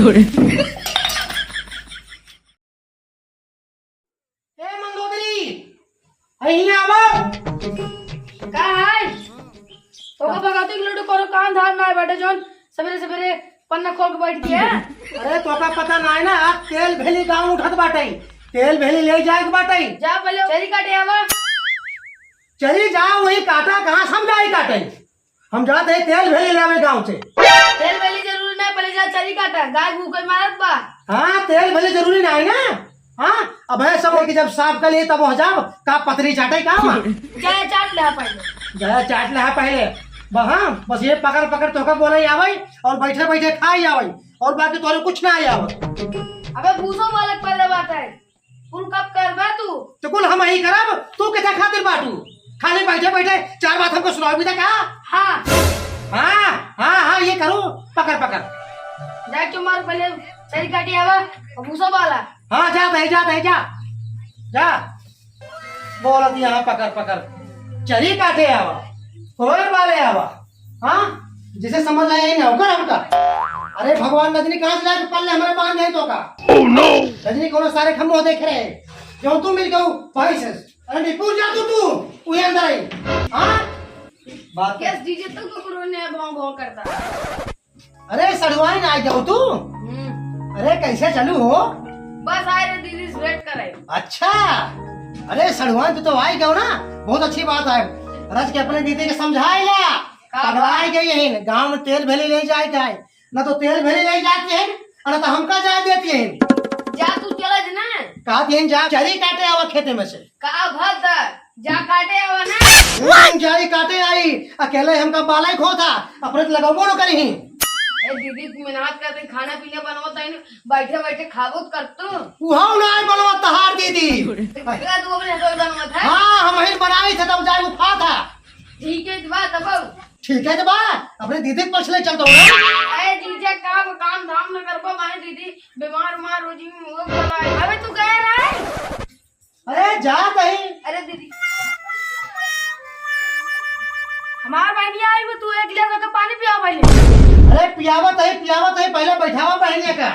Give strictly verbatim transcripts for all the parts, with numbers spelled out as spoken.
ए मंदोदरी, अरे हियाँ आवा। का है? तोका भगौती के लूडो करो, काम धाम ना बाटे, जौन सबेरे सबेरे पन्ना खोल के बैठ गया। अरे तोका पता ना है ना, आज तेल भेली गाँव उठत बाटे, तेल भेली ले जाए के बाटे। जा पहले चरी काटे आवा। चरी जा, वही काटा, कहाँ से हम जाई काटे? हम जात है तेल भेली लावे गाँव से। तेल भेली जरूरी ना, पहले जा चरी काटा, गाय भूखे मारत बा। हाँ, तेल भेली जरूरी ना है ना। हाँ, अब है सब कि जब साफ कर लिए तब हो जाओ, का पतरी चाटे का वहाँ? जाए चाट ले पहले। जाए चाट ले पहले। ब-, हाँ, बस ये पकड़ पकड़ तोका बोले आवई और बैठे बैठे खाई आवई और बाकी तोरे कुछ ना आवई। अबे भूसो बालक पहले बात है। कुल कब करबा तू? तो कुल हम ही करब, तू कितना खातिर बाटू? खाली बैठे बैठे चार बात हमको सुनाओ भी था का? हाँ। हाँ, हाँ, हाँ, ये करो, पकड़, पकड़। जा क्यों मार पहले चरी काटी आवा, अब भूसा वाला। हाँ, जा भाई, जा भाई, जा। जा। बोलत यहाँ पकड़, पकड़। चरी काटे आवा, कोयर वाले आवा। हाँ, जिसे समझ आया ही ना होकर हमका। अरे भगवान, रजनी कहाँ से लाके पाल ले हमारे बांध नहीं तो का? Oh no! रजनी कोनो सारे खम्मो देख रहे हैं। जो तू मिल गयो भाई से। अरे निपुर जा तू, तू, तू ये अंदर आई। हाँ? बात कर। यस, डीजे तो कुकुरों ने भौं भौं करता। अरे सड़ुआइन आ जाओ तू। हम्म। अरे कैसे चलू हो? बस आए रे दीदी से भेंट करे। अच्छा, अरे सड़ुआइन तू तो आई गयो ना, बहुत अच्छी बात है। रज के अपने दीदी के समझाए ला। का पगलाई बात? गई है, गाँव में तेल भेली ले जाए के है, ना तो तेल भेली ले जाती है, और ना तो हमका जाए देती है। जा तू चला ज ना। कहा दिहन जा, चरी काटे आवा खेते में से। का भद जा काटे आवा ना। हम्म, जाई काटे आई, अकेले हमका बालक होता, अपने तो लगाबो न करी। ए दीदी, तू मेहनत करते, खाना पीना बनवत है ना, बैठे बैठे खाबो कर तू। उहाऊ ना बनवत तहार दीदी। तेरा तू अपने हाथों बनवत है। हाँ, हम ही बनाई थे तब जाए वो खा था। ठीक है, बात अब। ठीक है, तो बा, अपने दीदी के पास ले चल दो ना। अरे जीजा, काम, काम धाम न करबो, मारे दीदी बीमार उमार हो जी, वो बोला है। अबे तू गए रहे? अरे जा कहीं। अरे दीदी, हमार बहनिया आई, वो तू एक गिलास होके पानी पिया पहले। अरे पियावत है, पियावत है, पहले बैठावा बहनिया का।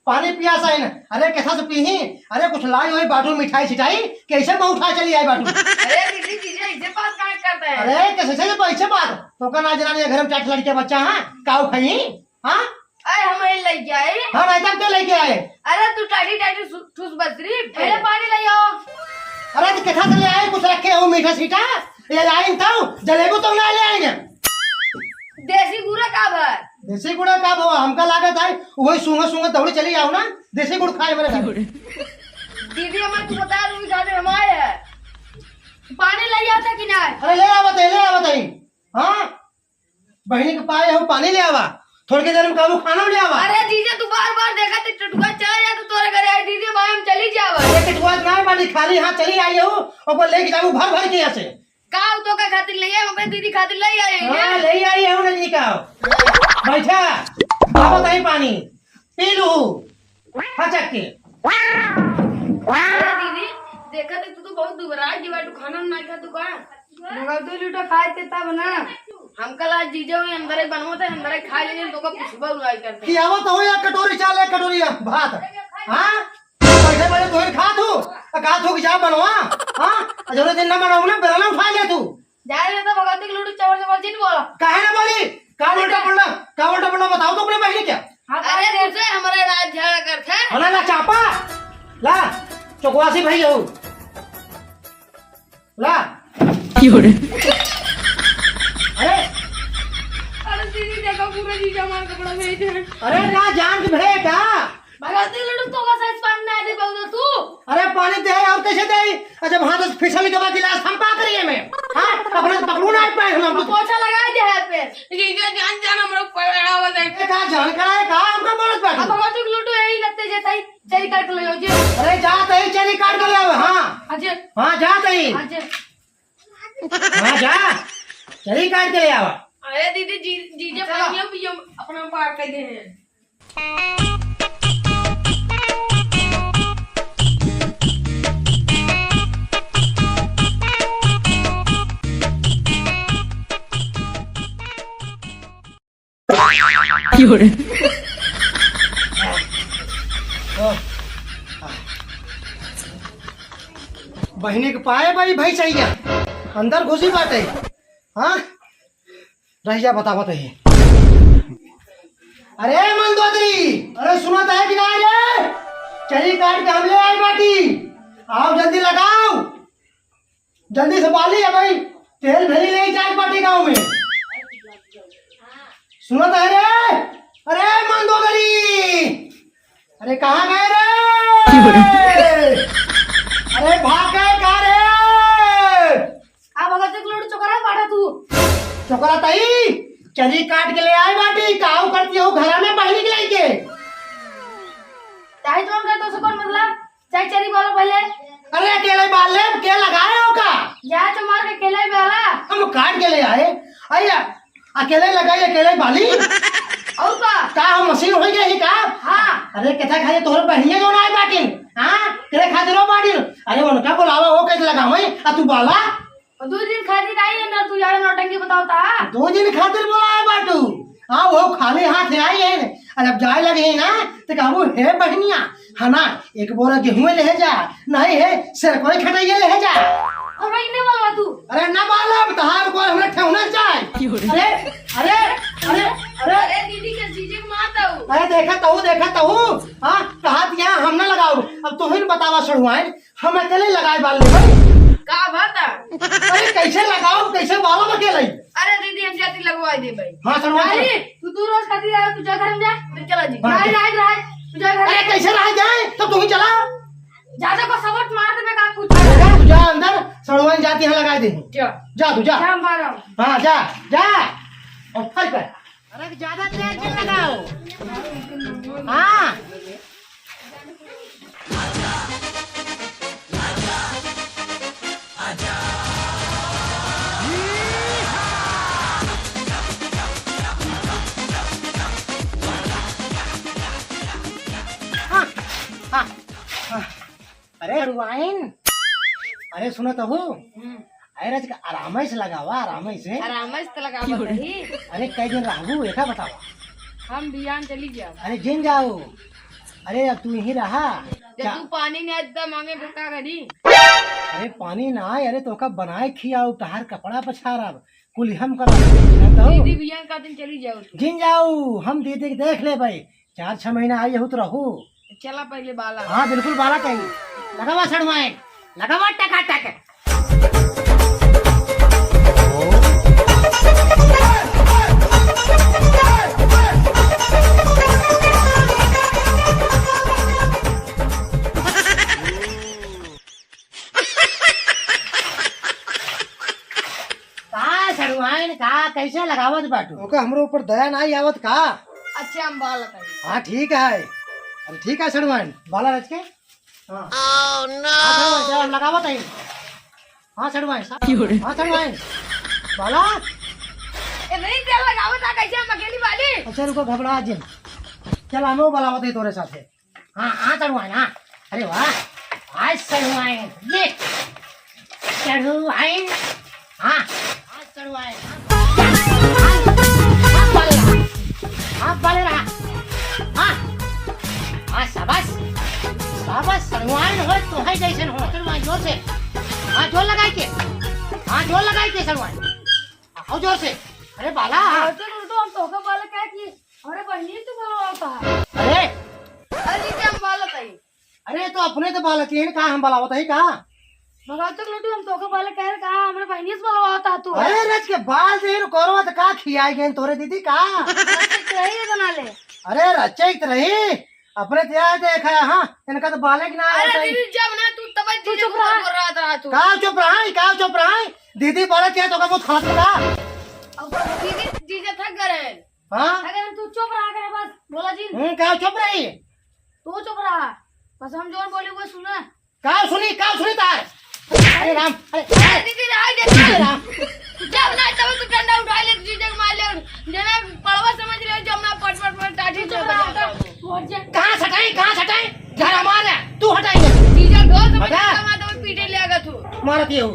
पानी पिया साइन। अरे कैसा से पीही? अरे कुछ लाई होई बाटू मिठाई छिटाई, कैसे मुँह उठा चली आई बाटू? अरे दीदी, जीजा इसे बात काहे करता है? अरे कैसे से पैसे बात? तो का ना जना ये घर में चाट लड़के बच्चा, हाँ? काऊ खाई? हाँ? अरे हम ही लेके आए। हाँ, नहीं तब के लेके आए? अरे तू टाटी टाटी सु-, ठूस बसरी, पहले पानी ले आओ। अरे तो कैसा से ले आए? कुछ रखे हो मीठा सीठा? ये लाइन तो जलेबू तो ना ले आएंगे। देसी गुड़ा का भर? देसी गुड़ा का भवा? हमका लागत है वही सूंघत सूंघत दौड़ी चली आओ ना, देसी गुड़ खाए मेरे घर। दीदी, हमें तू बता, रूई खातिर हमारे है। पानी ले आता कि ना? अरे ले आवत है, ले आवत है। हाँ, बहनी के पाए हो, पानी ले आवा। थोड़ के देर में कहूँ खाना ले आवा। अरे जीजा, तू बार बार देखा तो टटुआ चला जा, तो तोरे घरे आई दीदी, भाई हम चली जावा। अरे टटुआ ना बानी, खाली हाथ चली आई हो, ओकर लेके जाऊ भर भर के यहाँ से। का उ तो का खातिर ले आए, अपने दीदी खातिर ले आए हैं हाँ, ना? ले आई है उन्हें जी का। बैठा, आवत है पानी, पी लू, फचक के। अरे दीदी, देखा तो तू तो बहुत दुबरा गई बाटू, खाना ना खा तू का? मगर दो लीटर खाए थे तब ना। हम कल आज जीजा हुई अंदर ही बनवा थे, अंदर ही खा लेंगे, तो का पुछबा उलाई करते। कि आवत हो या कटोरी चाल, एक कटोरी भात, हाँ? बैठे बैठे तोहिन खात हूँ, आ खात हूँ कि जा बनवा, हाँ? आ जौने दिन ना बनवा ना, बेलना उठा ले तू। जाए दे तो भगवती के लूडो चवर चवर जिन बोला। काहे ना बोली? का उल्टा पुल्टा, का उल्टा पुल्टा बताओ तो अपने बहिनी क्या? हाँ, अरे अरे। तुझे हमारे राज झगड़ा करते हैं। हला ला चापा, ला, चौकवासी भाई हो। ला। की हो रे? अरे। अरे दीदी देखो पूरा जीजा हमारा कपड़ा भेज दे। अरे ना जान के भेज का? भगवती लड्डू तो का साइज पानी ना दे पाऊंगा तू। अरे पानी दे और कैसे दे? अच्छा वहां तो फिसल के बाद गिलास हम पा करिए में। हाँ? अपने तो पकड़ू ना पाए हम तो। पोछा लगा दे है पे। जीजा जान जान हम लोग पकड़ा हुआ दे। ए, का जान करा है? का हमका बोलत बाटे? अब भगवती लड्डू यही लगते जैसे ही। चरी काट के ले आओ जी। अरे जा तही चरी काट के ले आवा, हाँ। अजय। हाँ जा तही। अजय। हाँ जा। चरी काट के ले आवा। अरे दीदी जी, जीजे अच्छा। भैया भी हम अपना पार कर दे हैं। की हो रे? बहिनी के पाए भाई, भाई चाहिए, अंदर घुसी बाटे। हाँ, रहिया बतावत ही। अरे मंदोदरी, अरे सुनत है कि नाहीं रे? चरी काट के हम ले आए बाटी, आओ जल्दी लगाओ, जल्दी से बाली है भाई, तेल भेली ले जाए बाटी गाँव में। सुनत है रे? अरे मंदोदरी, अरे कहाँ गए रे? अरे भाग गए का रे? का भगत के लोड चोकरा बाटा तू? चोकरा तई, चरी काट के ले आए बाटी, काऊ करती हो घरा में बहिनी के लेके? चाहे जौन करे तो से कौन मतलब? चाहे चरी बालो पहले। अरे अकेले बाल ले, के लगाए हो का? जा तो मार के अकेले बाला। हम काट के ले आए। अरे अकेले लगाई, अकेले बाली। और का? का हम मशीन हो गए ही का? हाँ। अरे केथा खाए तोहर बहिनिया जो ना आए बाटिन। हाँ, तेरे खातिर हो बाटिन। अरे उनका बुलावा, वो कैसे लगावे? आ तू बाला? और दो दिन खातिर आई है ना, तू यार नौटंकी बताओ ता। दो दिन खातिर बुलाए बाटू? हाँ, वो खाली हाथ आई है। अरे अब जाए लगे है ना, तो कहबू, "हे बहिनिया, है ना, एक बोरा गेहूं ले जा, नहीं है, सिर कोई खटाइए ले जा।" और भाई, इन्हें बोलवा तू। अरे ना बाला, अब तहार को हमने ठेहुना जाए। अरे, अरे, अरे, अरे। अरे दीदी के जीजे को मार दो। अरे देखा तहू, देखा तहू। हाँ, कहा दिया हम ना लगाओ। अब तू ही बतावा सड़ुआइन, हम अकेले लगाए बाल ले भाई। का बात है? अरे कैसे लगाओ, कैसे बालो अकेले? अरे दीदी, हम जाती लगवाई दे भाई। हाँ, सड़ुआइन अरे, चला। तू, तू रोज खाती यार, तू जा घर में जा। फिर चला जी। हाँ, राज, जा। राज, राज, तू जा घर अरे में। कैसे रह जाए? तो तू ही चला। ज्यादा बसावट मार देबे का कुछ? अरे जा, तू जा अंदर, सड़ुआइन जाती है, लगाए दे। जा। जा तू जा। जा, हम आ रहा हूँ। हाँ, जा, जा। और फल पे। अरे ज्यादा तेल भी लगाओ। हाँ। हाँ, हाँ, हाँ। अरे सड़ुआइन, अरे सुनत हो? हम्म। अरे आज आराम से लगावा, आराम से। आराम से तो लगावा भाई। अरे कई दिन रहबू, एका बतावा। हम बिहान चली जाब। अरे जिन जाओ। अरे अब तू यहीं रहा। जब क्या? तू पानी नहीं आता मांगे फिर का करी? अरे पानी ना आए, अरे तोका बनाए खियाओ, तहार कपड़ा पछारब, कुल हम करब। ना तो दीदी बिहान का दिन चली जाओ तू। जिन जाओ, हम दीदी के देख ले भाई। चार छह महीना आई हो तो रहू। चला पहले बाला। हाँ, बिल्कुल बाला चाहिए। लगावा सड़ुआइन, लगावा टकाटक। का सड़ुआइन, का कैसे लगावत बाटू? ओका हमरो ऊपर दया नाई आवत का? अच्छा, हम बाला तनी। हाँ, ठीक है। अरे ठीक है सड़ुआइन, बाला रच के। हाँ। Oh, no! हाँ, सड़ुआइन, चल, हम लगावत है। हाँ सड़ुआइन, हाँ सड़ुआइन। बाला। ए, नहीं, तेल लगावत है, कैसे हम अकेली बाली? अच्छा, रुको, घबरा जिन। चल, हमो बाला होते तोरे साथे। हाँ, हाँ, सड़ुआइन, हाँ। अरे वाह, आज सड़ुआइन, ये सड़ुआइन, हाँ, आज सड़ुआइन, हाँ। हाँ, बाले रहा, हाँ, बाले रहा, हाँ, हाँ, शाबाश, शाबाश, सड़ुआइन हो, तोहई जैसन हो, सड़ुआइन, जोर से, हाँ, जोर लगाई के, हाँ, जोर लगाई के, सड़ुआइन, हाँ, जोर से, अरे बाला, हाँ। तो, तो हम तोहका बाला कहे कि हमरे बहिनी तू बोलवावत है। अरे। अरे, इनके हम बालत हई। अरे, तो अपने तो बालत ही है, का हम बलावत है, का? भगवती के लड्डू, हम तोके बालत कहे, का हमरे बहिनी से बोलवावत है तू? अरे, रच के बाल दे, कौरवा तो का खियाई गए तोरे दीदी, का? रचे के रही है बना ले। अरे, रचे के रही, अपने तो यार देखा, हाँ, इनका तो बालक ना अरे, होता ही। दीदी, जब ना तू तब तू दीदी चुप को रहा। बोल रहा था तू। का चुप रहा है, का चुप रहा है? दीदी बालक क्या तो का बहुत खलत बता। अब दीदी, जीजा थक गए हैं। हाँ? अगर तू चुप रहा करे बस, बोला जी। हम्म, का चुप रही? तू चुप रहा। बस हम जोन बोली वो सुना। का सुनी, का सुनी तार? अरे राम, अरे, अरे दीदी, राय दे। अरे राम। जब ना तब तू डंडा उठा ले, जीजा के मार ले। जना पड़वा समझ ले, जब ना पट, पट, पट, टाटी चुप रहा। कहाँ सटाई, कहाँ सटाई? घर हमार है, तू हटाई। जीजा ढोल से हटा। बजा, माता पीटे ले आगा तू। मारत ये हो।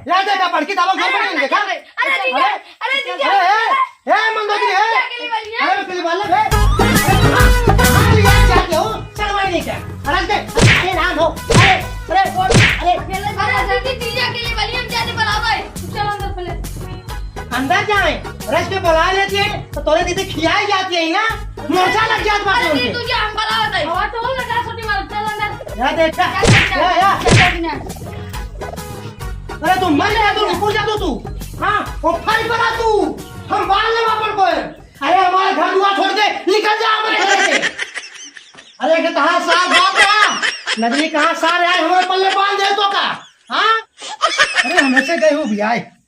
ला देखा, बड़की दावा घर में अरे, देखा। अरे, जीजा, अरे, अरे, जीजा, अरे, ए, ए, मंदोदरी, ए। अरे, अरे, पहले वाला, ए। अरे, कहाँ, कहाँ लिया जाते हो? शर्मा नहीं क्या? अरे, अरे, अरे, दीदी, दीदी अकेले वाली, हम जाने बुलावे। चल अंदर पहले। अंदर जाए, रस के बुला लेती है, तो तोरे दीदी खियाई जाती है ना, मोर्चा लग जात बा अरे, उनके। दीदी, तुझे हम बुलावे थे। और तो लगा छोटी मार, चल अंदर। या देख, या, या, या, या। चल, चल, चल, चल। अरे, तू मर जा, तू निकल जा, तू, तू। हाँ, वो फाइल बना तू, हम बाल लेवा अपन को। अरे, हमारे घर दुआर छोड़ के निकल जा हमारे घर से। अरे, के कहाँ सार बाप है? नगरी कहाँ सार है? हमारे पल्ले बांध दे तो का? हाँ? अरे, हमें से गए हो भी आए।